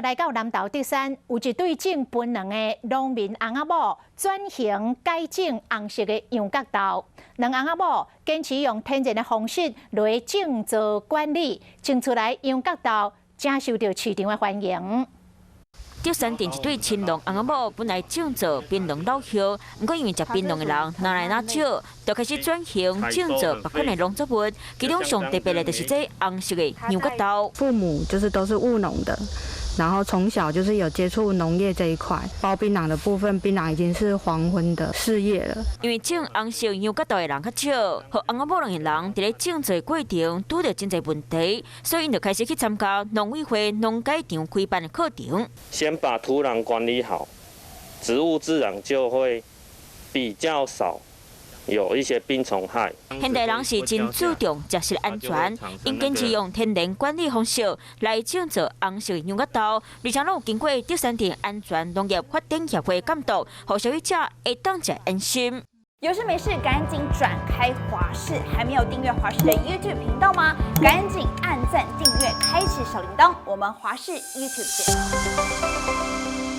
續來到南投竹山，有一對種檳榔的農民翁仔某轉型改種紅色的羊角豆。兩翁仔某堅持用天然的方式來種植管理，種出來羊角豆誠受著市場的歡迎。竹山鎮一對青農翁仔某本來種植檳榔老葉，毋過因為食檳榔的人愈來愈少，就開始轉型種植別款的農作物。其中上特別的就是這紅色的羊角豆。父母就是都是務農的，然後從小就是有接觸農業這一塊。包檳榔的部分，檳榔已經是黃昏的事業了。因為種紅色羊角豆的人較少，予翁仔某兩個人佇咧種植過程拄著真濟問題，所以𪜶就開始去參加農委會農改場開辦的課程。先把土壤管理好，植物自然就會比較少有一些病蟲害。現代人是真注重食食安全，𪜶堅持用天然管理方式來種植紅色羊角豆，而且攏有經過竹山鎮安全農業發展協會監督，予消費者會當食安心。有事沒事趕緊轉開華視，還沒有訂閱華視的 YouTube 頻道嗎？趕緊按讚、訂閱、開啟小鈴鐺，我們華視 YouTube 見。